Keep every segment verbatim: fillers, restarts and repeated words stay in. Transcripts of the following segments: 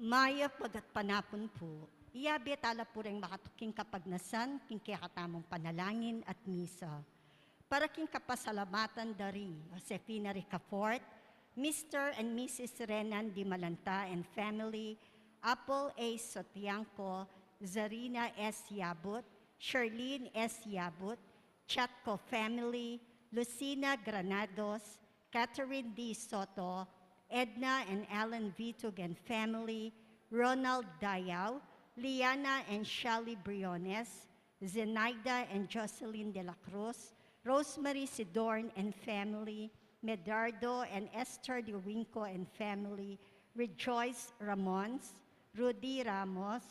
Mayap a gatpanapun pu. Iyabe tala pu reng makatuking kapagnasan king kekatamung panalangin at misa. Para king kapasalamatan dari Josefina Ricafort, Mister and Missus Renan Dimalanta and family, Apple A Sotiangco, Zarina S Yabut, Charlene S Yabut, Chatco family, Lucina Granados, Catherine D Soto, Edna and Alan Vitug and family, Ronald Dayao, Liana and Shally Briones, Zenaida and Jocelyn de la Cruz, Rosemary Sidorn and family, Medardo and Esther de Winco and family, Rejoice Ramons, Rudy Ramos,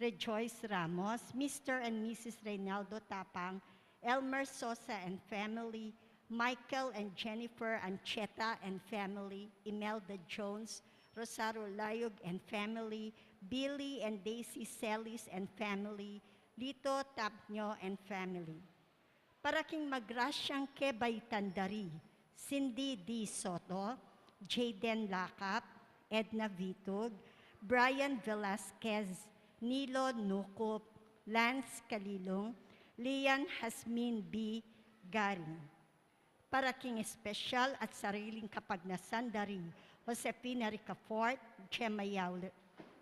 Rejoice Ramos, Mister and Missus Reynaldo Tapang, Elmer Sosa and family, Michael and Jennifer Ancheta and family, Imelda Jones, Rosario Layug and family, Billy and Daisy Celis and family, Lito Tapnyo and family. Para king magrasyang kebaitan dari, Cindy D Soto, Jayden Lakap, Edna Vitug, Brian Velasquez, Nilo Nucup, Lance Calilung, Lian Jasmine B Garing. Para king espesyal at sariling kapagnasan dari Josefina Ricafort, Gemma Yao,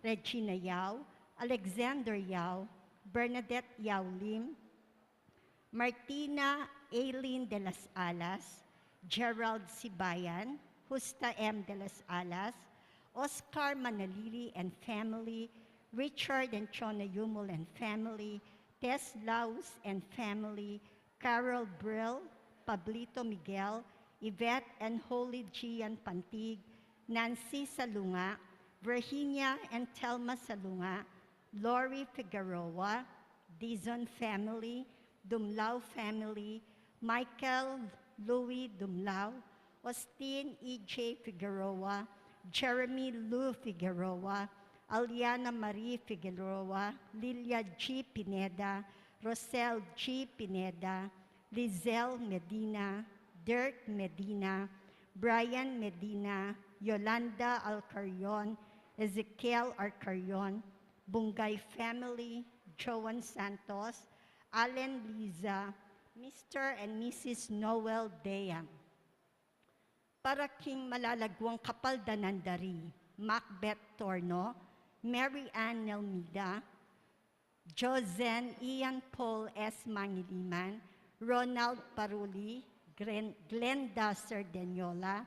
Regina Yao, Alexander Yao, Bernadette Yao Lim, Martina Aileen de las Alas, Gerald Sibayan, Justa M de las Alas, Oscar Manalili and family, Richard and Chona Yumul and family, Tess Laus and family, Carol Brill, Pablito Miguel, Yvette and Holy Gian Pantig, Nancy Salunga, Virginia and Thelma Salunga, Lori Figueroa, Dizon family, Dumlao family, Michael Louis Dumlao, Austin E J Figueroa, Jeremy Lou Figueroa, Aliana Marie Figueroa, Lilia G Pineda, Rosel G Pineda, Lizelle Medina, Dirk Medina, Brian Medina, Yolanda Alcarion, Ezekiel Alcarion, Bungay family, Joan Santos, Allen Liza, Mister and Missus Noel Deang. Para king malalaguang kapaldanan dari, Macbeth Torno, Mary Ann Nelmida, Josen Ian Paul S Mangiliman, Ronald Paruli, Gren-, Glenda Cerdeniola,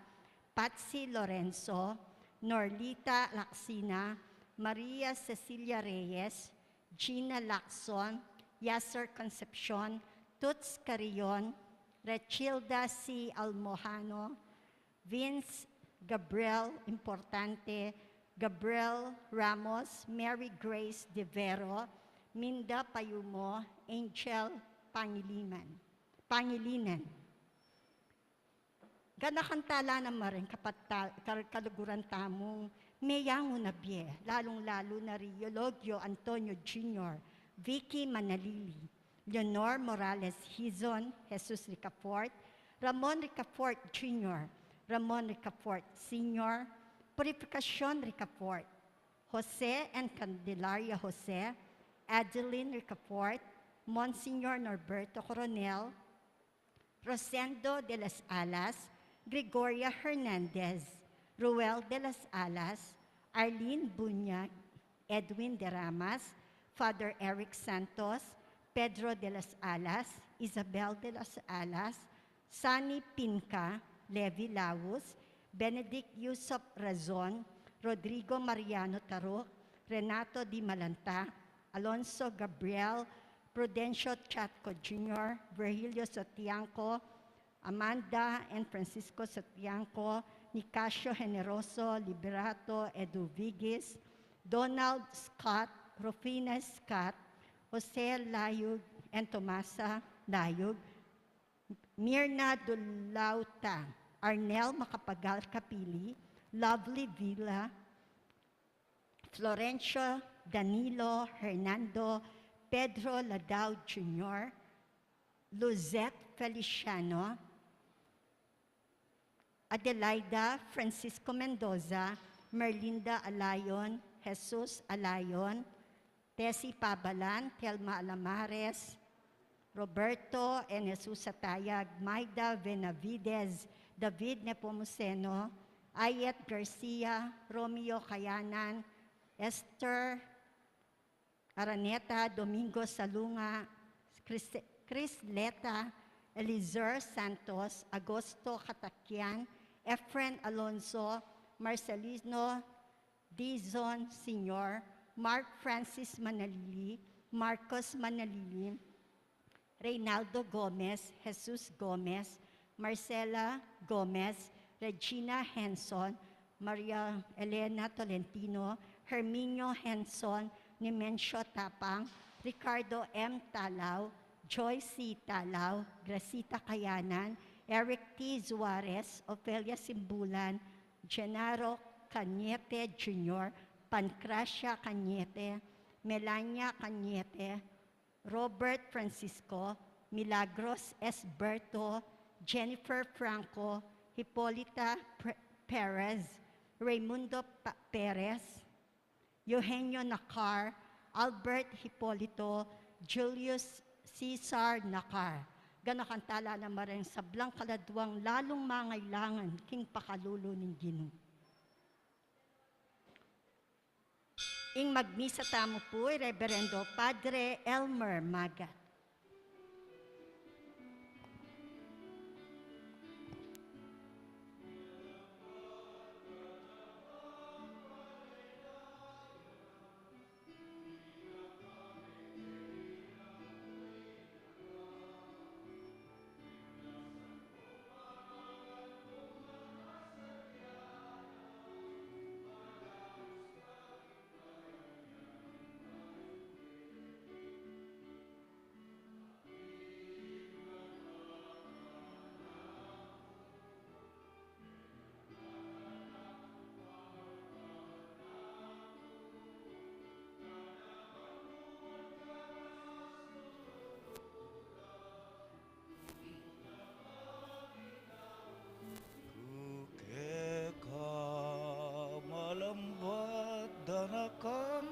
Patsy Lorenzo, Norlita Lacsina, Maria Cecilia Reyes, Gina Lacson, Yasser Concepcion, Toots Carrion, Rechilda C Almohano, Vince Gabriel Importante, Gabriel Ramos, Mary Grace De Vero, Minda Payumo, Angel Pangiliman, Pangilinan. Ganakan tala na marin kapat-, kal-, kaluguran tamung meyangu na bie, lalung-lalu na ri Eulogio Antonio Junior, Vicky Manalili, Leonor Morales Hizon, Jesus Ricafort, Ramon Ricafort Junior, Ramon Ricafort Senior, Purificacion Ricafort, Jose and Candelaria Jose, Adeline Ricafort, Monsignor Norberto Coronel, Rosendo de las Alas, Gregoria Hernandez, Ruel de las Alas, Arlene Buñag, Edwin de Ramas, Father Eric Santos, Pedro de las Alas, Isabel de las Alas, Sunny Pinca, Levi Laus, Benedict Yusop Razon, Rodrigo Mariano Taruc, Renato Di Malanta, Alonso Gabriel, Prudencio Chatco Junior, Virgilio Sotiangco, Amanda and Francisco Sotiangco, Nicasio Generoso, Liberato Eduvigis, Donald Scott, Rufina Scott, Jose Layug and Tomasa Layug, Mirna Dulauta, Arnel Macapagal Capili, Lovely Villa, Florencio Danilo Hernando, Pedro Ladao Junior, Luzette Feliciano, Adelaida Francisco Mendoza, Merlinda Alayon, Jesus Alayon, Tessie Pabalan, Thelma Alamares, Roberto and Jesus Atayag, Maida Benavides, David Nepomuceno, Ayet Garcia, Romeo Kayanan, Esther Araneta, Domingo Salunga, Chris-, Chris Leta, Elizur Santos, Agosto Katakian, Efren Alonso, Marcelino Dizon Senior, Mark Francis Manalili, Marcos Manalili, Reynaldo Gomez, Jesus Gomez, Marcela Gomez, Regina Henson, Maria Elena Tolentino, Herminio Henson, Nemencio Tapang, Ricardo M. Talao, Joyce C. Talao, Gracita Kayanan, Eric T. Zuarez, Ofelia Simbulan, Genaro Cañete Junior, Pancracia Cañete, Melania Cañete, Robert Francisco, Milagros Esberto, Jennifer Franco, Hipolita Pre-, Perez, Raymundo Pa-, Perez, Eugenio Nacar, Albert Hipolito, Julius Cesar Nacar. Gana kang tala na mareng sablang kaladwang lalung mangailangan king pakalulu ning Ginu. Ing magmisa tamu pu i Reberendo Padre Elmer Magat. Keka malambat da na kang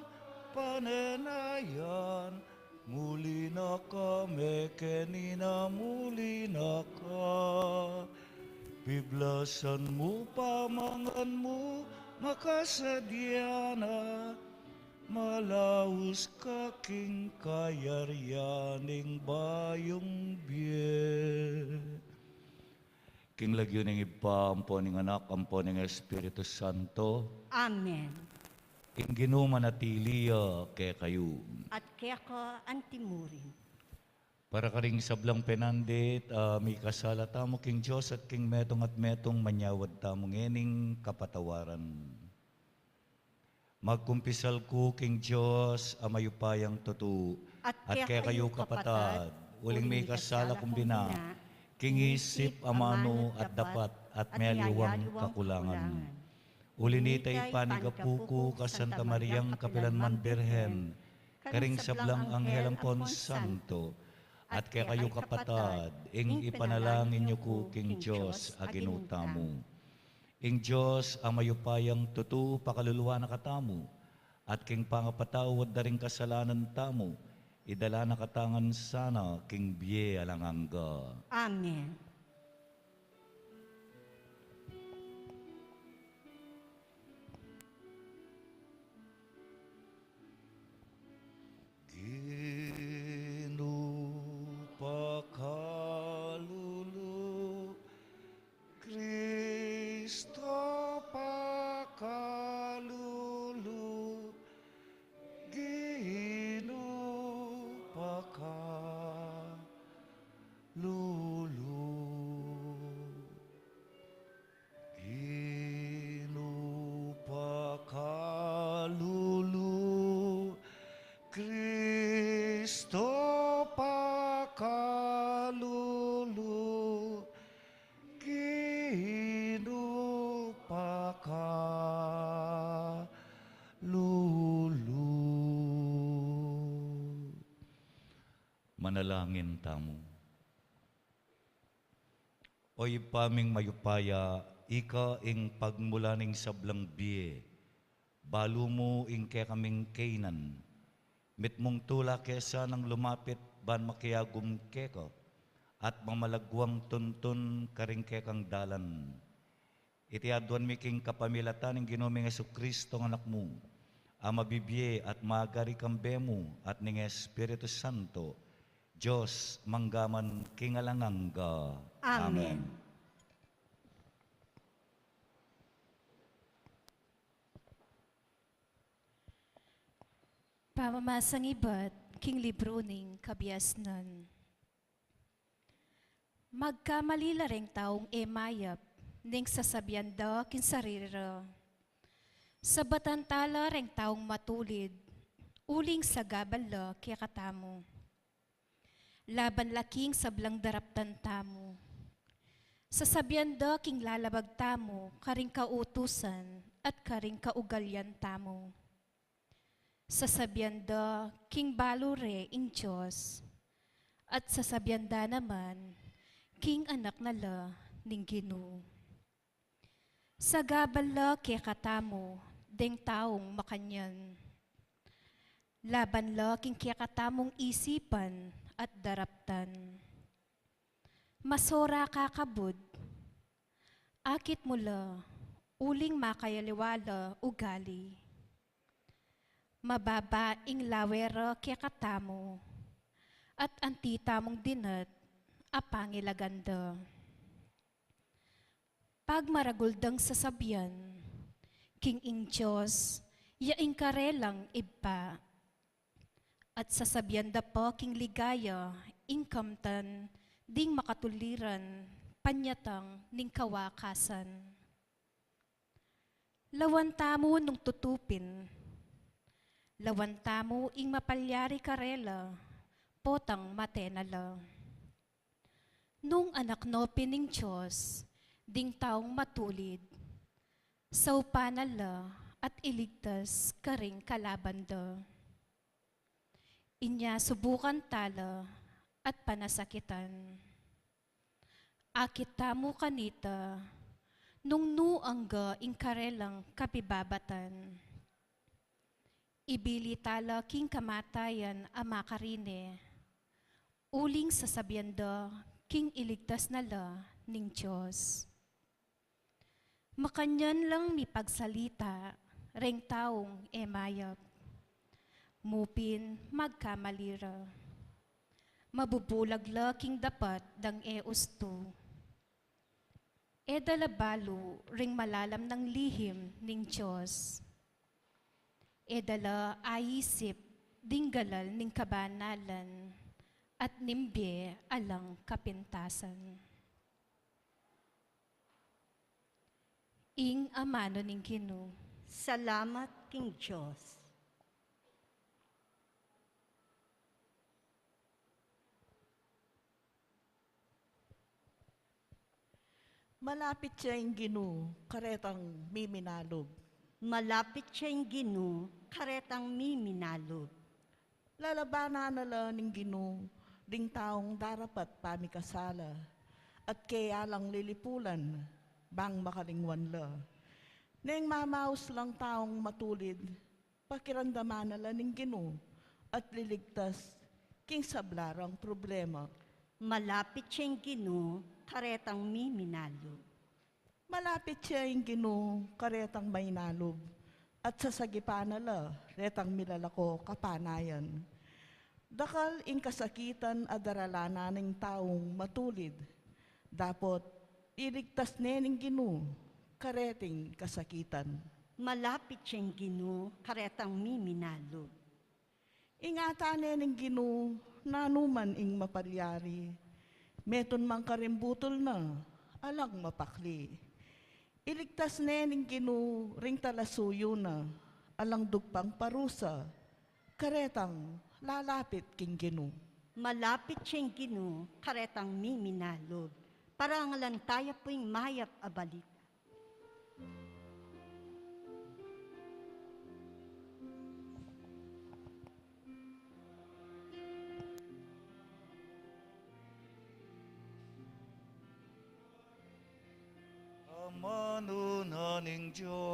panenayan, muli na ka, mekeni na muli na ka. Piblasan mu, pamangan mu, makasadya na, malaus ka king kayarian ning bayung bie. King lagyu ning Ibpa, ampo ning Anak, ampo ning Espiritu Santo. Amen. Ing Ginu manatili ya kekayu. At keka antimurin. Para karing sablang penandit, a, mikasala tamu king Dios at king metung at metung, manyawad tamu ngening kapatawaran. Magkumpisal ku king Dios a mayupayang tutu, at kekayu kapatad, uling mikasala kung bina, king isip, amanu, at dapat, at miyaliwang kakulangan. Uli nita ipanigapu ku ka Santa Mariang kapilanman Birhen, karing sablang anghel ampon santo, at kekayu kapatad, ing ipanalangin yu ku king Dios a Ginu tamu. Ing Dios a mayupayang tutu pakaluluan na katamu, at king pangapatawad da ring kasalanan tamu, idala na kata ngan sana king bie alang angga. Amen. Ginu pakalulu, Kristo pakalulu, Ginu pakalulu. Ginu pakalulu, Kristo pakalulu, Ginu pakalulu. Manalangin tamu. O Ibpa ming mayupaya, ika ing pagmula ning sablang bie, Balu mu ing kekaming kainan. Mitmung tula ke sanang lumapit ban makiagum keka, at mamalaguang tuntun karing kekang dalan. Iti aduan mi king kapamilatan ning Ginu ming Jesucristo, Anak mu, a mabibie at magari kambe mu at ning Espiritu Santo, Dios, mangga man king alang angga. Amen. Amen. Pamamasang ibat king libru ning Kabiasnan. Magkamali la reng taung e mayap ning sasabian da king sarili ra, "Sabatan tala reng taung matulid, uling sagabal la kekatamu." Laban la king sablang daraptan tamu. Sasabian da king lalabag tamu karing kautusan at karing kaugalian tamu. Sasabian da king balu re ing Dios, at sasabian da naman king anak na la ning Ginu. Sagabal la kekatamu deng taung makanyan. Laban la king kekatamung isipan at daraptan. Masora ka kabud. Akit mu la, uling makayaliwa la ugali. Mababa ing lawe ra kekatamu, at anti tamung dinat a pangilagan da. Pagmaragul dang sasabian, king ing Dios ya ing karelang Ibpa. At sasabian da pa king ligaya ing kamtan ding makatuliran panyatang ning kawakasan. Lawan tamu nung tutupin. Lawan tamu ing mapalyari karela, potang mate na la. Nung anak no pin ning Dios, ding taung matulid, saupan na la at iligtas karing kalaban da. Inya subukan tala at panasakitan. Akit tamu kanita, nung nu angga ing karelang kapibabatan. Ibili tala king kamatayan a makarine, uling sasabian da king iligtas na la ning Dios. Makanyan lang mipagsalita reng taung e mayap. Mu pin magkamali ra. Mabubulag la king dapat dang e ustu. E da la balu ring malalam nang lihim ning Dios. E da la aisip ding galal ning kabanalan at ning bie alang kapintasan. Ing amanu ning Ginu. Salamat king Dios. Malapit ya ing Ginu karetang miminalub. Malapit ya ing Ginu karetang miminalub. Lalabanan na la ning Ginu ding taung darapat pamikasala, at keya lang lilipulan bang makalingwan la. Neng mamaus lang taung matulid, pakiramdaman na la ning Ginu at liligtas king sabla rang problema. Malapit ya ing Ginu karetang miminalub. Malapit ya ing Ginu karetang mainalub, at sasagipan na la retang milalako kapanayan. Dakal ing kasakitan a daralan na ning taung matulid, dapot iligtas ne ning Ginu kareting kasakitan. Malapit ya ing Ginu karetang miminalub. Ingatan ne ning Ginu nanu man ing mapalyari, metung man karing butul na, alang mapakli. Iligtas ne ning Ginu ring talasuyu na, alang dugpang parusa, karetang lalapit king Ginu. Malapit ya ing Ginu karetang miminalub. Parangalan taya pu ing mayap a balita. Amanu na ning Dios.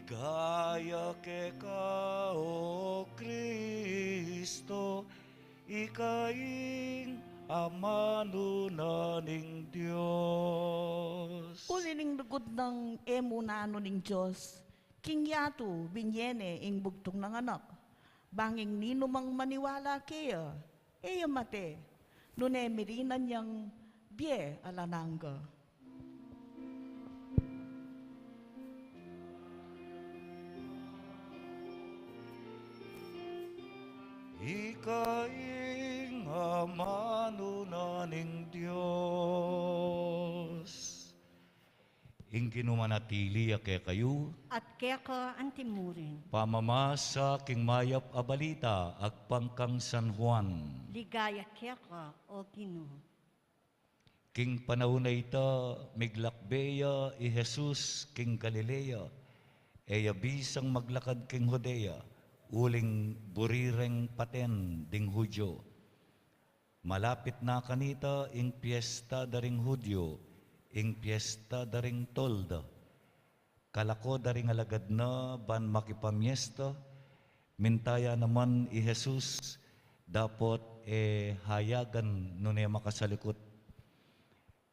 Ligaya keka, O Kristo, ika ing amanu na ning Dios. Uli ning lugud nang e mu nanu ning Dios, king yatu binye ne ing bugtung nang anak. Bang ing ninumang maniwala keya, e ya mate, nune mirinan yang bie alang angga. Ika ing amanu na ning Dios. Ing Ginu manatili ya kekayu. At keka antimurin. Pamamasa king mayap a balita agpang kang San Juan. Ligaya keka, O Ginu. King panaun a ita, miglakbe ya i Jesus king Galilea, e ya bisang maglakad king Judea, uling buri reng paten ding Judio. Malapit na kanita ing piesta da ring Judio, ing piesta da ring Tolda. Kalako da ring alagad na ban makipamiesta, minta ya naman i Jesus, dapot e hayagan nune makasalikut.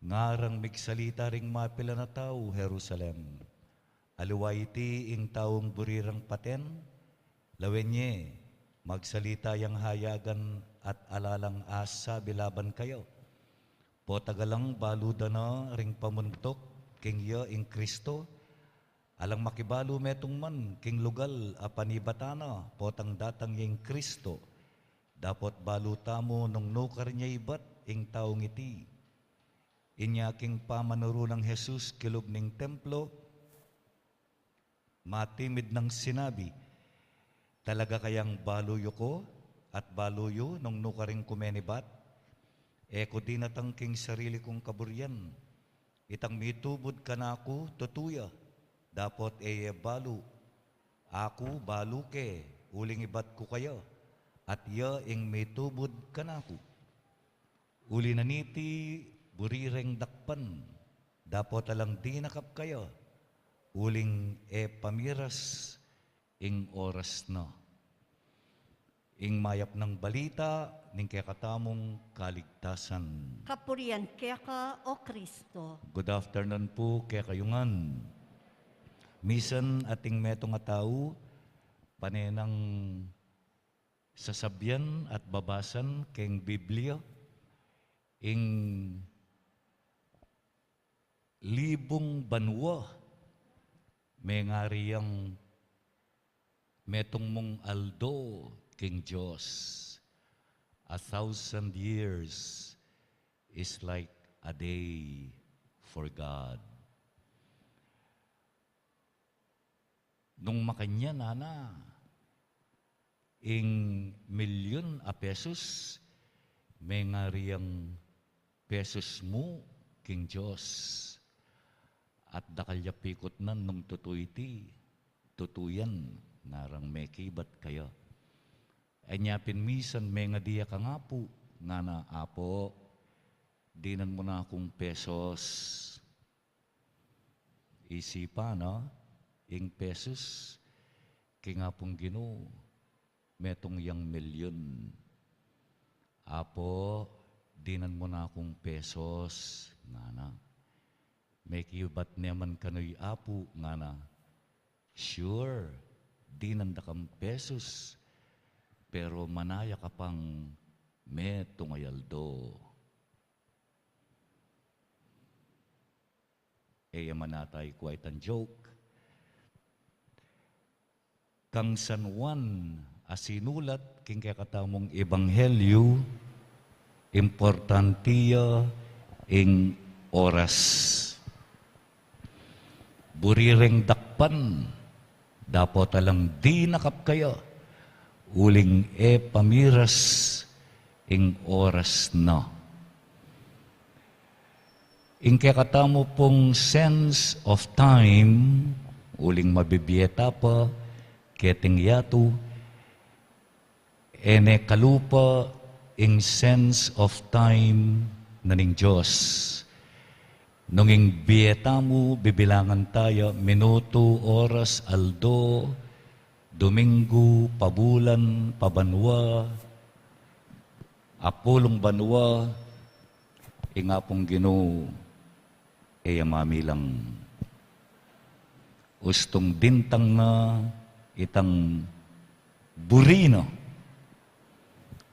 Ngarang migsalita ring mapilan a tau Jerusalem. Aliwa iti ing taung buri rang paten, lawen ye, magsalita yang hayagan at ala lang asabi laban kaya. Potang alang balu da na ring pamuntuk king iya ing Kristo, alang makibalu metung man king lugal a panibatan na, potang datang ya ing Kristo, dapot balu tamu nung nukarin ya ibat ing taung iti. Inya king pamanuru nang Jesus kilub ning templo, matimid nang sinabi, "Talaga kayang balu yu ku, at balu yu nung nukarin ku menibat? E ku dinatang king sarili kung kaburian. Itang mitubud kanaku, tutu ya, dapot e ye balu. Aku, balu ke, uling ibat ku kaya, at iya ing mitubud kanaku." Uli na niti, buri reng dakpan, dapot alang dinakap kaya, uling e pamiras ing oras na. Ing mayap nang balita ning kekatamung kaligtasan. Kapurian keka, O Kristo. Good afternoon pu kekayu ngan. Misan atin metung a tau, pane nang sasabian at babasan keng Biblia, ing libung banua mengari yang metung mung aldo king Dios. A thousand years is like a day for God. Nung makanyan, nana, ing milyun a pesos, mengari yang pesos mu king Dios. At dakal ya pikutnan nung tutu iti, tutu yan, ngarang mekibat kaya. Anya pin misan mengadi ya kang Apu, ngana, "Apu, dinan mu na kung pesos." Isipan na, ing pesos, king Apung Ginu, metung yang milyun. "Apu, dinan mu na kung pesos," ngana. Mekibat ne man kanu i Apu, ngana, "Sure, dinan da kang pesos, pero manaya ka pang metung a aldo." E ya man ata ikua itang joke. Kang San Juan a sinulat king kekatamung ebanghelyu, importante ya ing oras. Buri reng dakpan, dapot alang dinakap kaya, uling e pamiras ing oras na. Ing kekatamu pung sense of time, uling mabibie ta pa keting yatu, e ne kalupa ing sense of time na ning Dios. Nung ing bie tamu, bibilangan ta ya minutu, oras, aldo, Domingo, pabulan, pabanua, apulung banua, ing Apung Ginu e ya mamilang. Ustung dintang na itang buri na,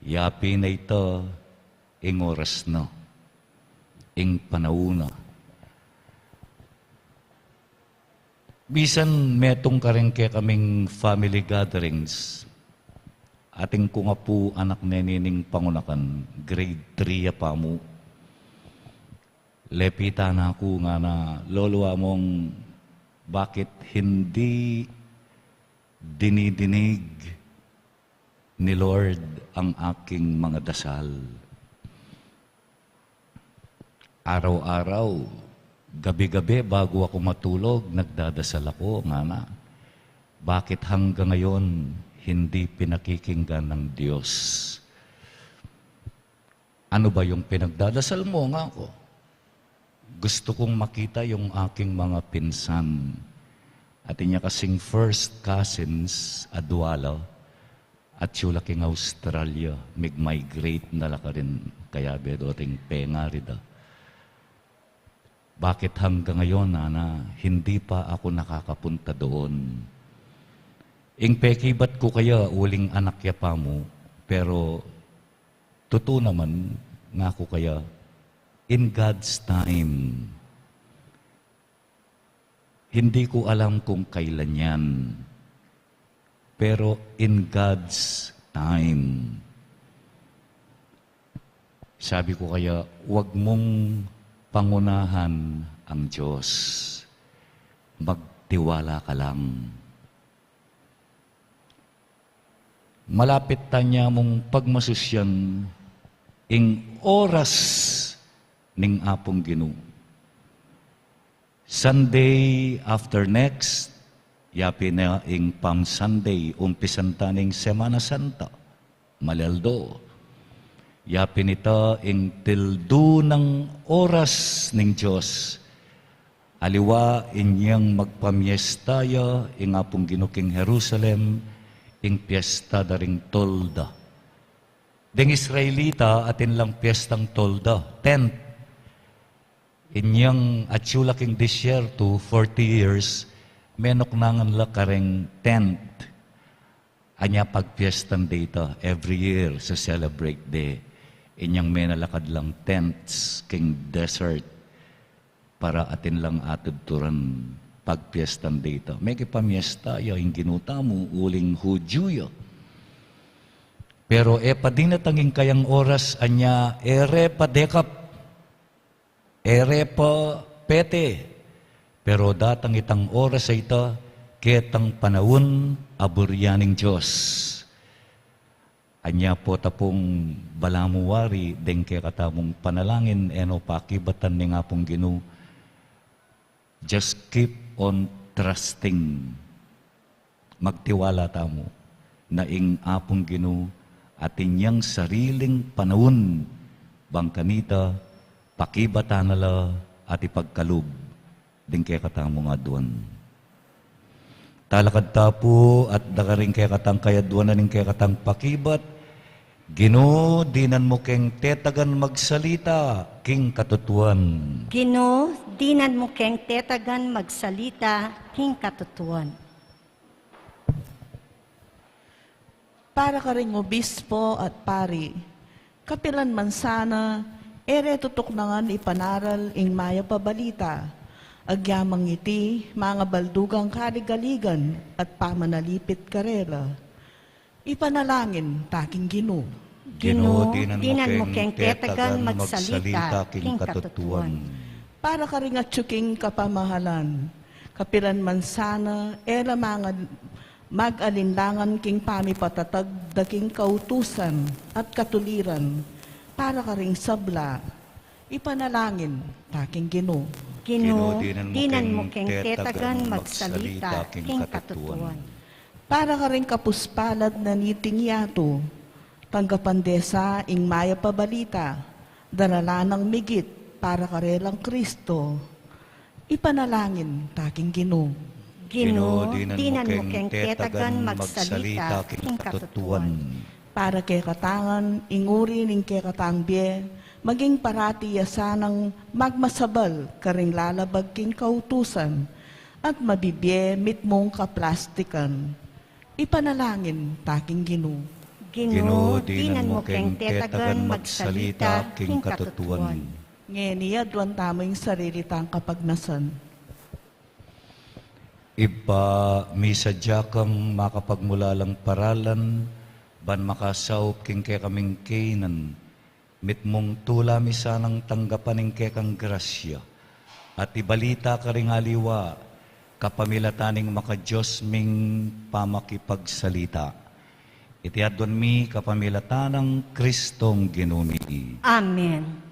yapin na ita ing oras na, ing panaun na. Misan metung karing kekaming family gatherings, atin kung apu anak ne nining pangunakan, grade three ya pa mu. Lepitan na ku, ngana, "Lolo Among, bakit hindi dinidinig ni Lord ang aking mga dasal?" Araw-araw, gabi-gabi, bago ako matulog, nagdadasal ako, ngana. Bakit hanggang ngayon hindi pinakikinggan ng Diyos? Ano ba yung pinagdadasal mo, ngaku? Gusto kong makita yung aking mga pinsan. Atin ya kasing first cousins, adua la, atyu la king Australia, mig-migrate na la karin, kayabe dating pengarida. Bakit hanggang ngayon, ngana, hindi pa ako nakakapunta doon? Ing pekibat ku kaya, uling anak ya pa mu, pero tutu naman, ngaku kaya, in God's time. Hindi ko alam kung kailan yan, pero in God's time. Sabi ko kaya, "Wag mong pangunahan ang Diyos. Magtiwala ka lang." Malapit ta ne mung pagmasusyan ing oras ning Apung Ginu. Sunday after next, yapin na ing Palm Sunday, umpisan ta ning Semana Santa, malyaldo. Yapin ita ing tildu nang oras ning Dios. Aliwa inyang magpamiesta ya ing Apung Ginu king Jerusalem, ing piesta da ring Tolda. Deng Israelita, atin lang piestang Tolda, tent. Inyang atyu la king disyertu, forty years, menuknangan la kareng tent. Anya pagpiestan da ita, every year, se-celebrate de. Inyang menalakad lang tents king desert para atin lang atudturan, pagpiestan da ita. Mekipamiesta ya ing Ginu tamu uling Hudyu ya. Pero e pa dinatang ing kayang oras, anya, e re pa dekap, e re pa pete, pero datang itang oras a ita, ketang panaun a burian ning Dios. Anya pota pung balamu wari deng kekatamung panalangin, e no pakibatan ning Apung Ginu, just keep on trusting. Magtiwala tamu na ing Apung Ginu atin yang sariling panaun, bang kanita pakibatan na la at ipagkalub ding kekatamung aduan. Talakad ta pu at dakaring kekatang kayaduanan ning kekatang pakibat. Ginu, dinan mu keng tetagan magsalita king katutuan. Ginu, dinan mu keng tetagan magsalita king katutuan. Para karing obispo at pari, kapilan man sana, e re tutuknangan ipanaral ing mayap a balita. Agyamang iti, mangabaldugang kaligaligan at pamanalipit karela. Ipanalangin ta king Ginu. Ginu, dinan mu keng tetagan magsalita king katutuan. Para karing atyu king kapamahalan, kapilan man sana, e la manga mag-alinlangan king pamipatatag da king kautusan at katuliran para karing sabla. Ipanalangin ta king Ginu. Ginu, dinan mu keng tetagan magsalita king katutuan. Para karing kapuspalad na niting yatu, tanggapan de sa ing mayap a balita, daralan nang migit para karelang Kristo. Ipanalangin ta king Ginu. Ginu, dinan mu keng tetagan magsalita king katutuan. Para kekatang ing uri ning kekatang bie, maging parati ya sanang magmasabal karing lalabag king kautusan, at mabibie mitmung kaplastikan. Ipanalangin ta king Ginu. Ginu, dinan mu keng tetagan magsalita king katutuan. Ngeni, aduan tamu ing sarili tang kapagnasan. Ibpa, misadya kang makapagmulalang paralan ban makasaup king kekaming kainan. Mitmung tula mi sanang tanggapan ing kekang grasya, at ibalita karing aliwa kapamilatan ning makaDios ming pamakipagsalita. Iti aduan mi kapamilatan nang Kristong Ginu mi. Amen.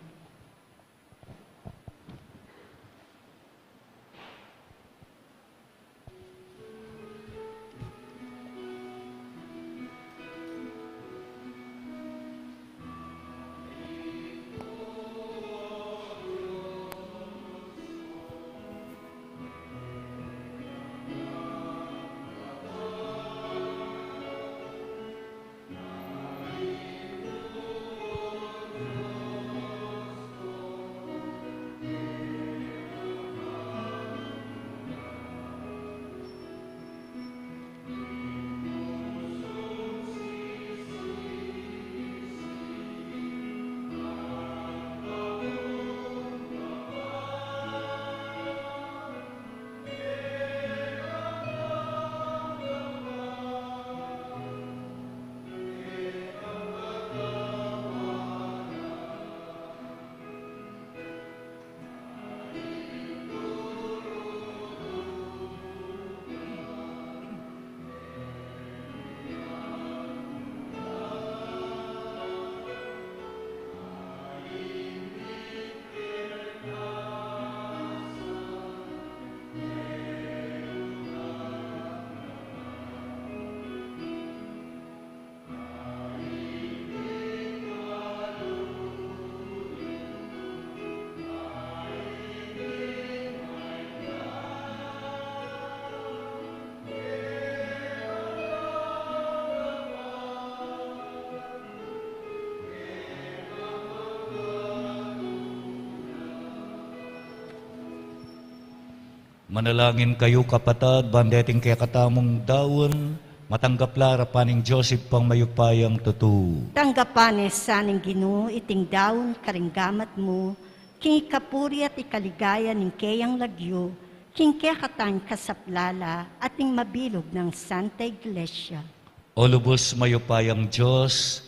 Manalangin kayu, kapatad, ban deting kekatamung daun matanggap la arapan ning Dios Ibpang mayupayang tutu. Tanggapan na sa ning Ginu iting daun karing gamat mu, king ikapuri at ikaligaya ning keyang lagyu, king kekatang kasaplalan at ning mabilug nang Santa Iglesia. O lubus mayupayang Dios,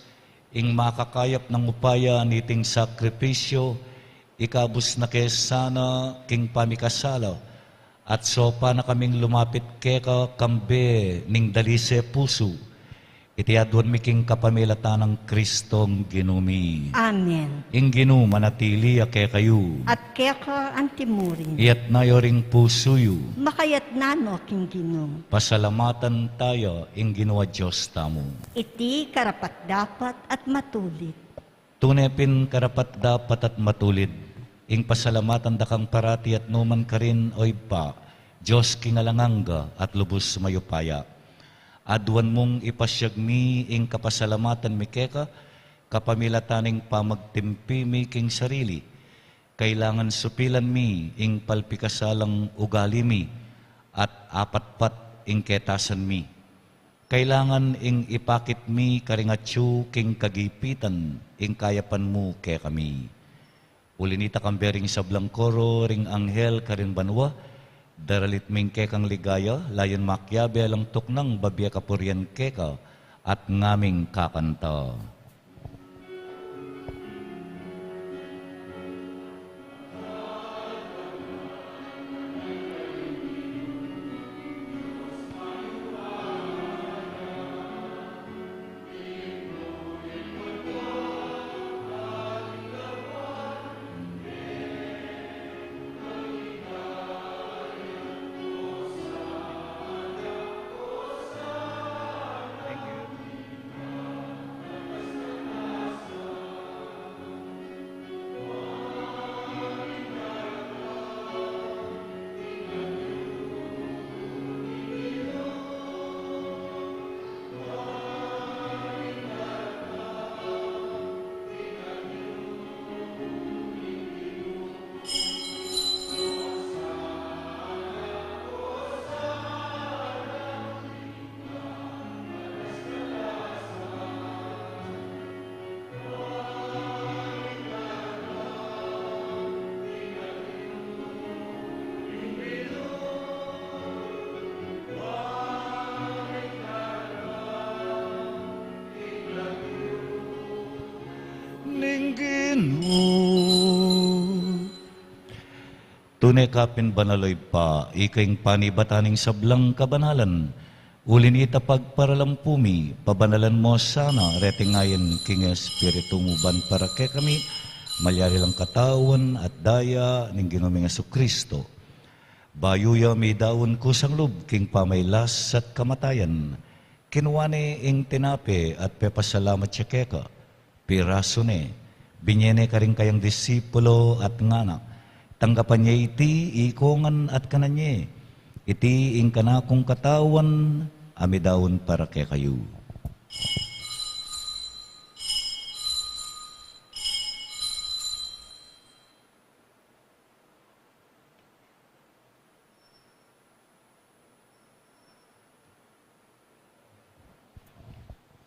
ing makakayap nang upaya niting sakripisyu, ikabus na ke sana king pamikasala, at saupan na kaming lumapit keka kambe ning dalise pusu. Iti aduan mi king kapamilatan nang Kristong Ginu mi. Amen. Ing Ginu manatili ya kekayu. At keka antimurin. Iyatna yu ring pusu yu. Makayatna no king Ginu. Pasalamatan taya ing Ginu a Dios tamu. Iti karapat-dapat at matulid. Tune pin karapat-dapat at matulid ing pasalamatan da kang parati at nukarin man, O Ibpa, Dios king alang angga at lubus mayupaya. Aduan mung ipasyag mi ing kapasalamatan mi keka, kapamilatan ning pamagtimpi mi king sarili, kailangan supilan mi ing palpikasalang ugali mi at apatpat ing ketasan mi. Kailangan ing ipakit mi karing atyu king kagipitan ing kayapan mu kekami. Uli nita, kambe ring sablang koro ring anghel karin banua, daralit mi ing kekang ligaya, layun makiabe alang tuknang babie kapurian keka at ngaming kakanta. Tune ka pin banal, o Ibpa, ika ing panibatan ning sablang kabanalan. Uli nita pagparalampu mi, pabanalan mo sana reting ain king Espiritu mu ban para kekami malyari lang katawan at daya ning Ginu ming Jesucristo. Bayu ya midaun kusang lub king pamailas at kamatayan, kinua ne ing tinape at pepasalamat ya keka, pirasu ne, binie ne karing kayang disipulo at ngana, tanggapan ye iti ikongan at kanan ye, iti ing kanakung katawan a midaun para kekayu.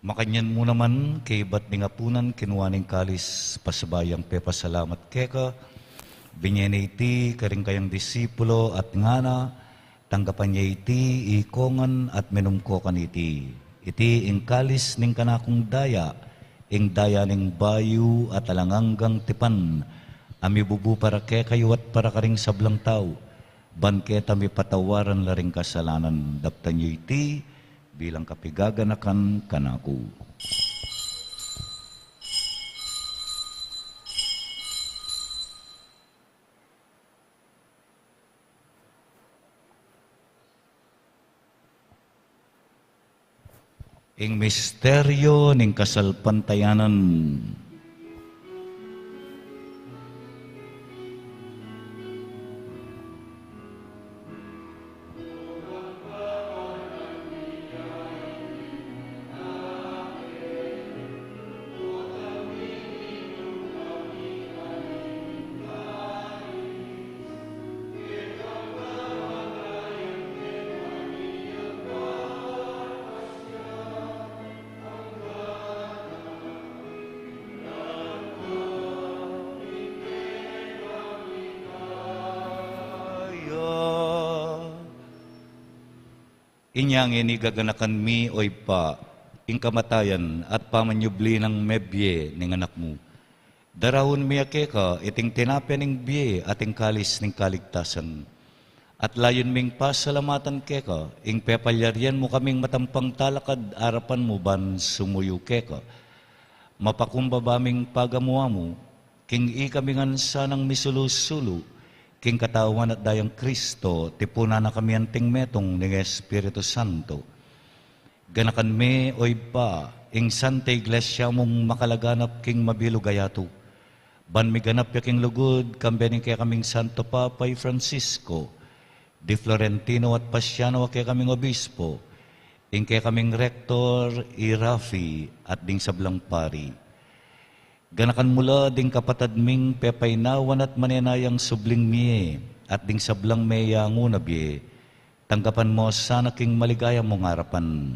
Makanyan mu naman, kaybat ning apunan, kinua ne ing kalis, pasibayu yang pepasalamat keka, binie ne iti karing kayang disipulo at ngana, tanggapan ye iti ikongan at minum ko kaniti. Iti ing kalis ning kanakung daya, ing daya ning bayu at alang anggang tipan, a mibubu para kekayu at para karing sablang tau, ban keta mipatawaran la ring kasalanan. Daptan yu iti bilang kapigaganakan kanaku. Ing misteryo ning kasalpantayanan. Inya ngeni gaganakan mi, o Ibpa, ing kamatayan at pamanyubli nang mebie ning Anak mu. Daraun mi ya keka iting tinape ning bie at ing kalis ning kaligtasan. At layun ming pasalamatan keka ing pepalyarian mu kaming matampang talakad arapan mu ban sumuyu keka. Mapakumbaba ming pagamu-amu, king ikami ngan sanang misulu-sulu king katawan at dayang Kristo, tipunan na kami anting metung ning Espiritu Santo. Ganakan me, o Ibpa, ing Santa Iglesia mung makalaganap king mabilug a yatu, ban miganap ya king lugud, kambe ning kekaming Santo Papa i Francisco de Florentino at Pasiano a kekaming obispo, ing kekaming rektor i Rafi at ding sablang pari. Ganakan mu la ding kapatad ming pepainawan at manenayang subling mie, at ding sablang meyangu na bie, tanggapan mo sana king maligaya mung arapan.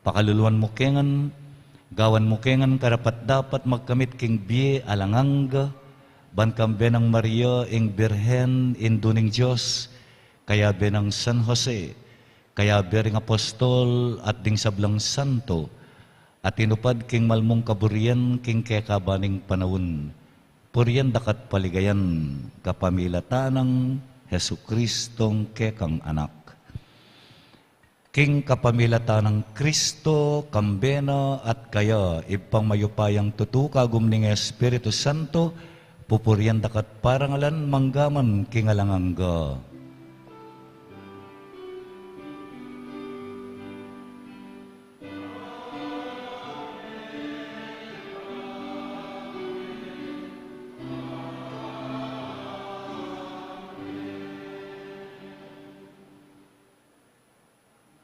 Pakaluluan mu ke ngan, gawan mu ke ngan karapat-dapat magkamit king bie alang angga, ban kambe nang Maria ing Birhen, Indu ning Dios, kayabe nang San Jose, kayabe ring apostol at ding sablang santo, a tinupad king malmung kaburian king kekaban ning panaun, purian da ka at paligayan, kapamilatan nang Jesucristong kekang Anak. King kapamilatan nang Kristo, kambe na at kaya, Ibpang mayupayang tutu, kagum ning Espiritu Santo, pupurian da ka at parangalan manggaman king alang angga.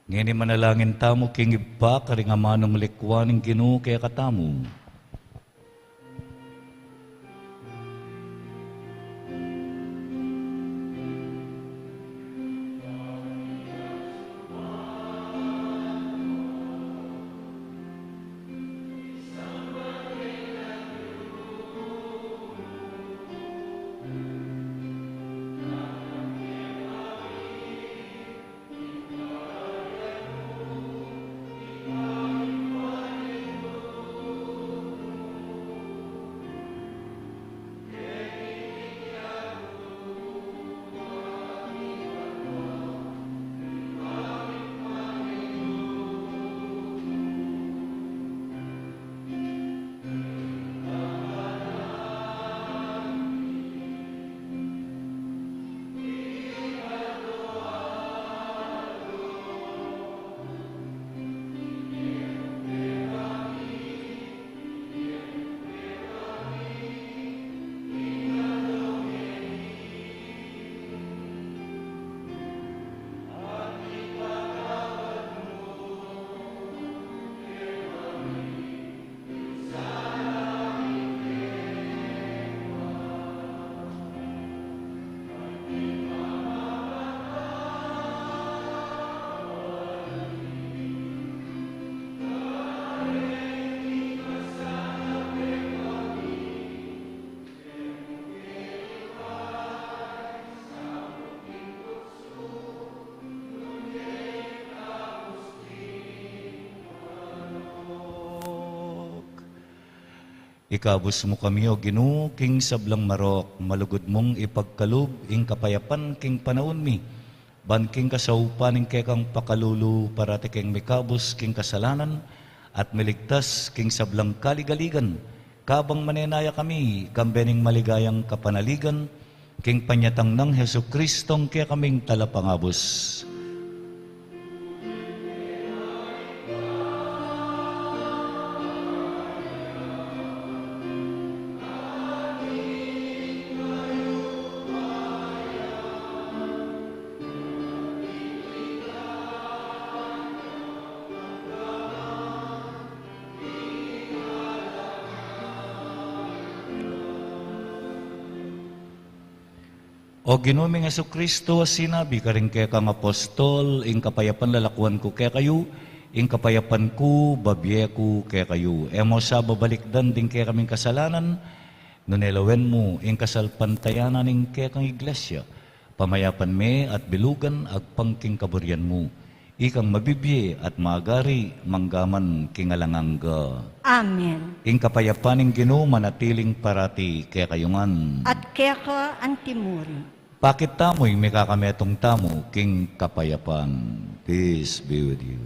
Ngeni manalangin tamu king Ibpa karing amanung likwa ning Ginu kekatamu. Ikabus mu kami, O Ginu, king sablang marok, malugud mung ipagkalub ing kapayapan king panaun mi, ban king kasaupan ning kekang pakalulu parati keng mikabus king kasalanan, at miligtas king sablang kaligaligan, kabang manenaya kami, kambe ning maligayang kapanaligan, king panyatang nang Jesucristong kekaming Talapangabus. O Ginu ming Jesucristo, a sinabi karing kekang apostol, ing kapayapan lalakuan ku kekayu, ing kapayapan ku babie ku kekayu. E mu sa babalikdan ding kekaming kasalanan, nune lawen mu ing kasalpantayanan ning kekang iglesia. Pamayapan me at bilugan agpang king kaburian mu. Ikang mabibie at magari manggaman king alang angga. Amen. Ing kapayapan ning Ginu manatiling parati kekayu ngan. At keka antimurin. Pakit tamu ing mikakametung tamu king kapayapan. Peace be with you.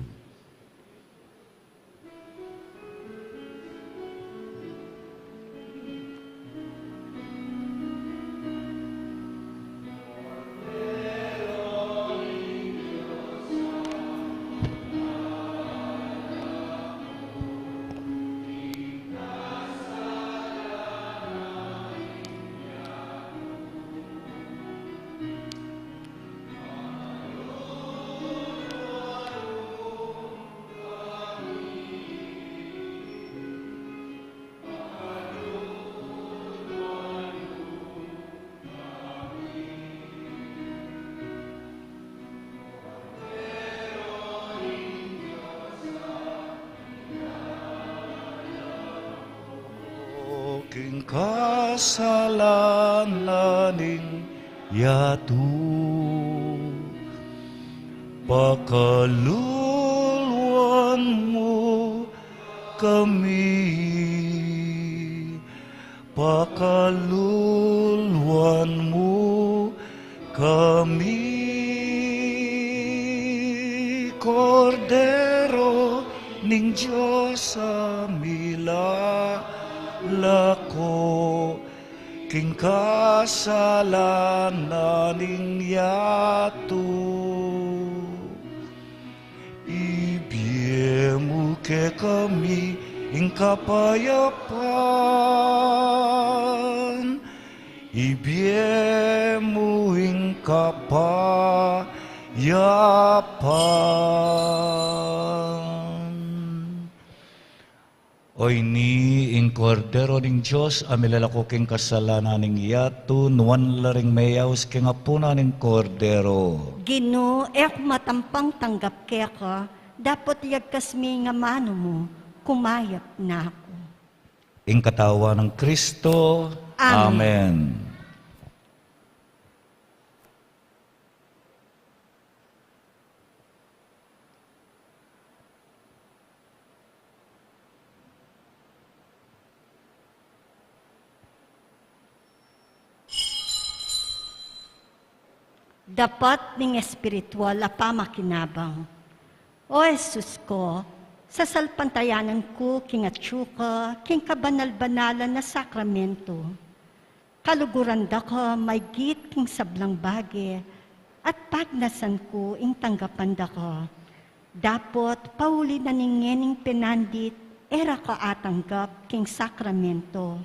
King kasalanan ning yatu, pakaluluan mu kami. Pakaluluan mu kami, Kordero ning Dios, a milalako king kasalanan ning yatu. Ibie mu kekami ing kapayapan. Ibie mu ing kapayapan. O ini ing Kordero ning Dios, a milalako king kasalanan ning yatu. Nuan la ring meyaus king apunan ning Kordero. Ginu, e ku matampang tanggap keka, dapot yagkas me ing amanu mu, kumayap na ku. Ing katawan nang Kristo. Amen. Amen. Dapat ning espiritual a pamakinabang. O Jesus ko, sasalpantayanan ku king atsu ka, king kabanal-banalan a sakramento. Kaluguran da ka maygit king sablang bage, at pagnasan ku ing tanggapan da ka. Dapot pauli na ning ngening penandit, e ra ka atanggap king sakramento.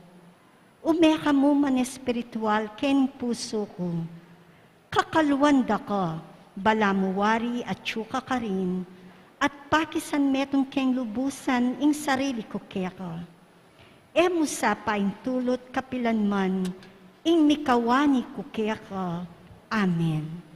Ume ka mu man espiritual king pusu ku. Kakaluan da ka, balamu wari atsu ka karin, at pakisan metung keng lubusan ing sarili ku keka. E mu sa paintulut kapilan man ing mikawani ku keka. Amen.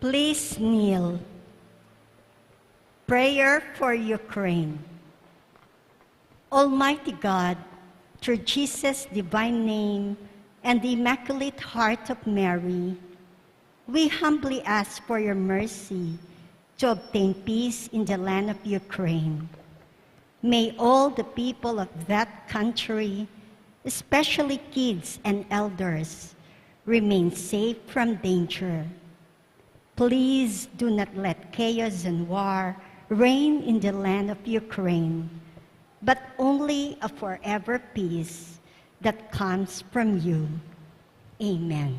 Please kneel. Prayer for Ukraine. Almighty God, through Jesus' divine name and the Immaculate Heart of Mary, we humbly ask for your mercy to obtain peace in the land of Ukraine. May all the people of that country, especially kids and elders, remain safe from danger. Please do not let chaos and war reign in the land of Ukraine, but only a forever peace that comes from you. Amen.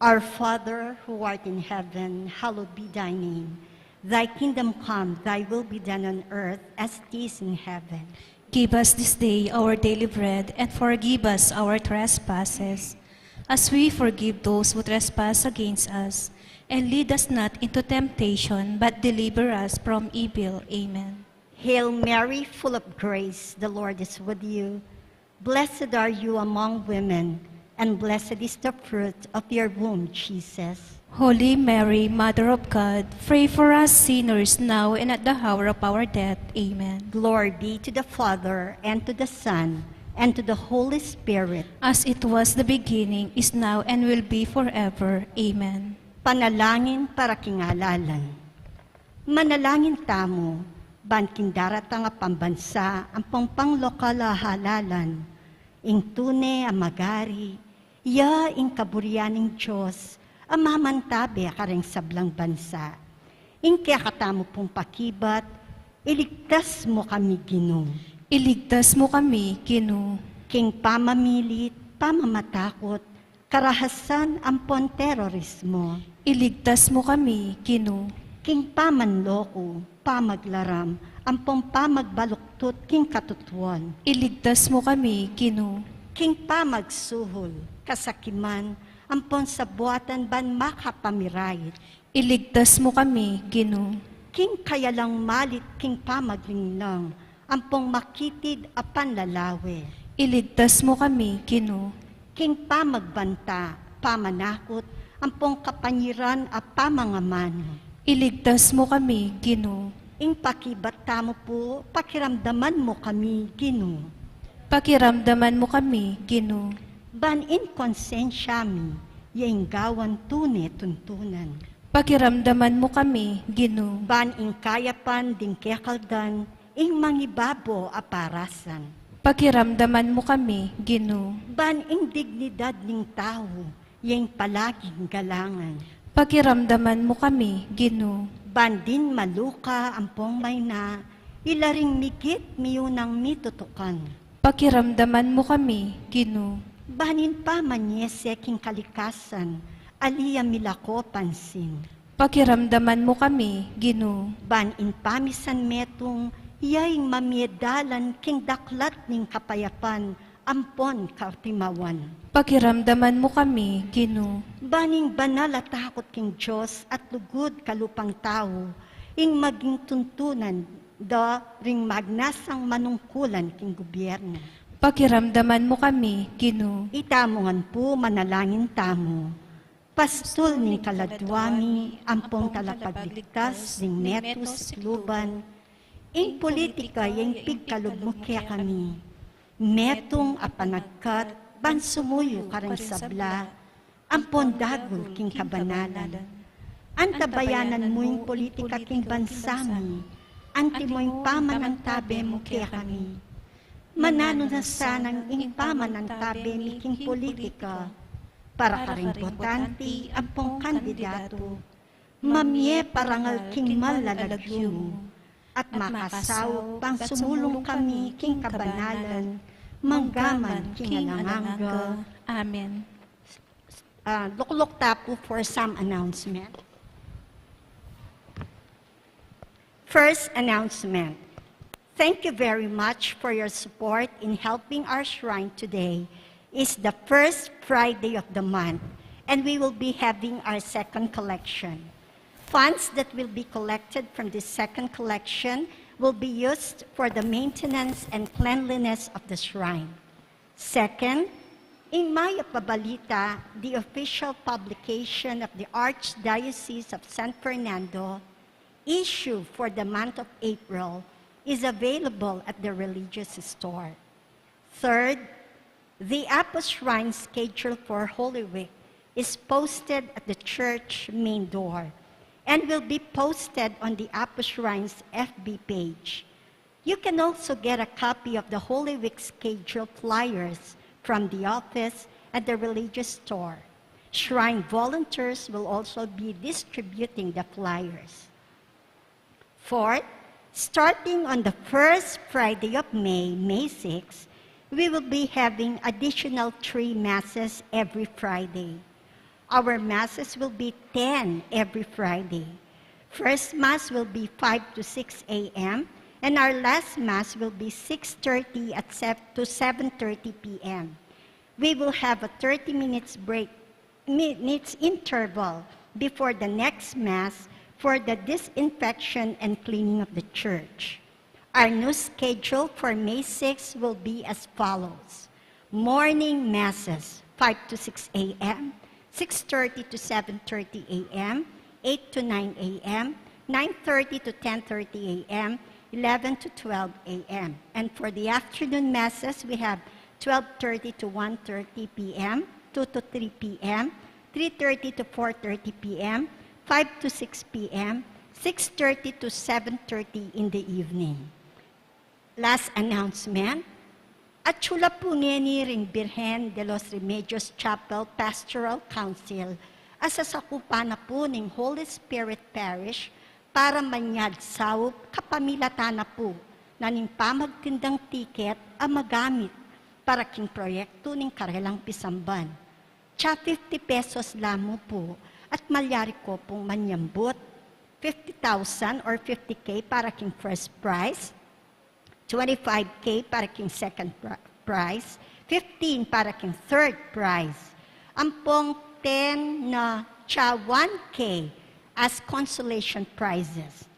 Our Father, who art in heaven, hallowed be thy name. Thy kingdom come, thy will be done on earth as it is in heaven. Give us this day our daily bread, and forgive us our trespasses, as we forgive those who trespass against us. And lead us not into temptation, but deliver us from evil. Amen. Hail Mary, full of grace, the Lord is with you. Blessed are you among women, and blessed is the fruit of your womb, Jesus. Holy Mary, Mother of God, pray for us sinners now and at the hour of our death. Amen. Glory be to the Father, and to the Son, and to the Holy Spirit. As it was the beginning, is now, and will be forever. Amen. Panalangin para king halalan. Manalangin tamu, ban king daratang a pambansa ampong panglokal a halalan, ing tune a magari, ya ing kaburian ning Dios a mamantabe kareng sablang bansa. Ing kekatamu pung pakibat, iligtas mu kami, Ginu. Iligtas mu kami, Ginu. King pamamilit, pamamatakut, karahasan ampon terorismo. Iligtas mu kami, Ginu. King pamanloko, pamaglaram, ampong pamagbaluktut king katutuan. Iligtas mu kami, Ginu. King pamagsuhol, kasakiman, ampong sabuatan ban makapamirayit. Iligtas mu kami, Ginu. King kayalang malit king pamaglinglang, ampong makitid a panlalawe. Iligtas mu kami, Ginu. King pamagbanta, pamanakut, ampong kapanyiran a pamangamanu. Iligtas mu kami, Ginu. Ing pakibat tamu pu, pakiramdaman mu kami, Ginu. Pakiramdaman mu kami, Ginu. Ban ing konsensya mi, ya ing gawan tune tuntunan. Pakiramdaman mu kami, Ginu. Ban ing kayapan ding kekaldan, ing mangibabo a parasan. Pakiramdaman mu kami, Ginu. Ban ing dignidad ning tau, ya ing palaging galangan. Pakiramdaman mu kami, Ginu. Ban ding maluka ampong mayna, ila ring migit miyunang mitutukan. Pakiramdaman mu kami, Ginu. Ban ing pamanyese king kalikasan, ali ya milako pansin. Pakiramdaman mu kami, Ginu. Ban ing pamisan metung, ya ing mamie dalan king daklat ning kapayapan ampon katimawan. Pakiramdaman mu kami, Ginu. Ban ing banal a takut king Dios at lugud kalupang tau, ing maging tuntunan da ring magnasang manungkulan king gubyernu. Pakiramdaman mu kami, Ginu. Itamu ngan pu, manalangin tamu. Pastul ning kaladwa mi, ampong talapagligtas ning meto sikluban, ing politika ya ing pigkalub mu kekami. Metung a panagkat ban sumuyu kareng sabla ampon dagul king kabanalan. Antabayanan mu ing politika king bansa mi, antimo ing pamanantabe mu kekami. Mananu na sanang ing pamanantabe mi king politika, para karing botante ampong kandidatu, mamie parangal king mal a lagyu mu, at makasaup bang sumulung kami king kabanalan, manggaman king alang angga. Amen. Uh, lukluk ta pu for some announcement. First announcement. Thank you very much for your support in helping our shrine today. It's the first Friday of the month, and we will be having our second collection. Funds that will be collected from this second collection will be used for the maintenance and cleanliness of the shrine. Second, Ing Mayap a Balita, the official publication of the Archdiocese of San Fernando, issue for the month of April, is available at the religious store. Third, the Apus Shrine schedule for Holy Week is posted at the church main door and will be posted on the Apus Shrine's F B page. You can also get a copy of the Holy Week schedule flyers from the office at the religious store. Shrine volunteers will also be distributing the flyers. Fourth, starting on the first Friday of May, May six, we will be having additional three masses every Friday. Our masses will be ten every Friday. First Mass will be five to six a m, and our last Mass will be six thirty at sev-, to seven thirty p m. We will have a thirty minutes break, minutes interval before the next Mass for the disinfection and cleaning of the church. Our new schedule for May six will be as follows. Morning Masses, five to six a m, six thirty to seven thirty a m, eight to nine a m, nine thirty to ten thirty a m, eleven to twelve a m. And for the afternoon Masses, we have twelve thirty to one thirty p m, two to three p m, three thirty to four thirty p m, five to six p m, six thirty to seven thirty in the evening. Last announcement, atyu la pu ngeni ring Birhen de los Remedios Chapel Pastoral Council a sasakupan na pu ning Holy Spirit Parish para manyad saup kapamilatan na pu na ning pamagtindang tiket a magamit para king proyektu ning karelang pisamban. Tsa fifty pesos la mu pu at malyari ko pung manyambut fifty thousand or fifty K para king first prize, twenty-five K para king second pri-, prize, fifteen para king third prize. Ampong ten na tsa one K as consolation prizes.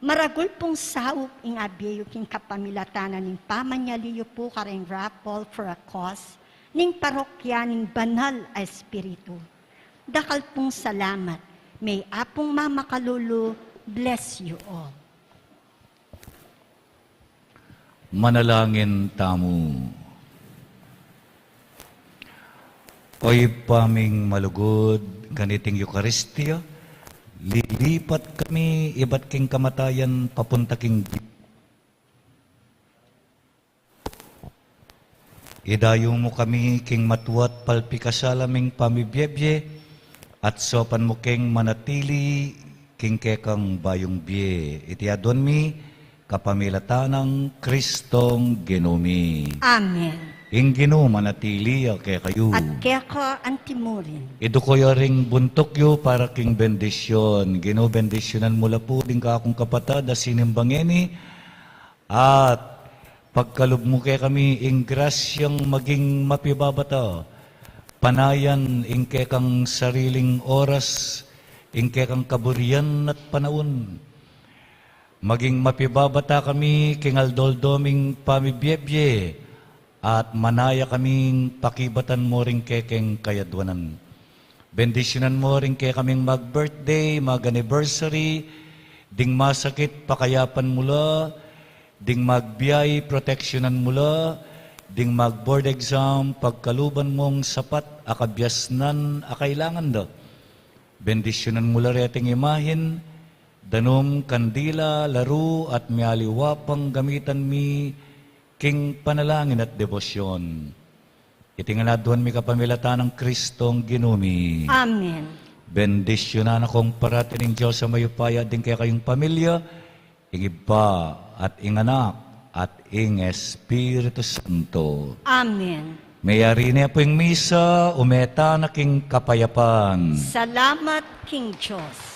Maragul pung saup ing abie yu king kapamilatan na ning pamanyali yu pu kareng raffle for a cause ning parokya ning Banal a Espiritu. Dakal pung salamat. May Apung mamakalulu bless you all. Manalangin tamu. O Ibpa ming malugud, kaniting Eukaristia, lilipat kami ibat king kamatayan papunta king bi-, idayu mu kami king matuat palpikasala ming pamibiebie, at saupan mu keng manatili king kekang bayung bie. Iti aduan mi kapamilatan nang Kristong Ginu mi. Amen. Ing Ginu manatili ya kekayu. At keka antimurin. Iduku yu ring buntuk yu para king bendisyun. Ginu, bendisyunan mu la pu ding kakung kapatad a sinimba ngeni, at pagkalub mu kekami ing grasyang maging mapibabata, panayan ing kekang sariling oras, ing kekang kaburian at panaun. Maging mapibabata kami king aldo-aldo ming pamibiebie, at manaya kaming pakibatan mu ring kekeng kayaduanan. Bendisyunan mu ring kekaming mag-birthday, mag-anniversary, ding masakit, pakayapan mu la, ding magbiahe, proteksyonan mu la, ding mag-board exam, pagkaluban mung sapat a kabiasnan a kailangan da. Bendisyunan mu la reting imahin, danum, kandila, laru, at mialiwa pang gamitan mi king panalangin at debosyon. Iti ngan aduan mi kapamilatan nang Kristong Ginu mi. Amen. Bendisyunan na kong parati ning Dios a mayupaya, ding kekayung pamilya, ing Ibpa, at ing Anak, at ing Espiritu Santo. Amen. Mayari na pu ing misa, ume tana king kapayapan. Salamat king Dios.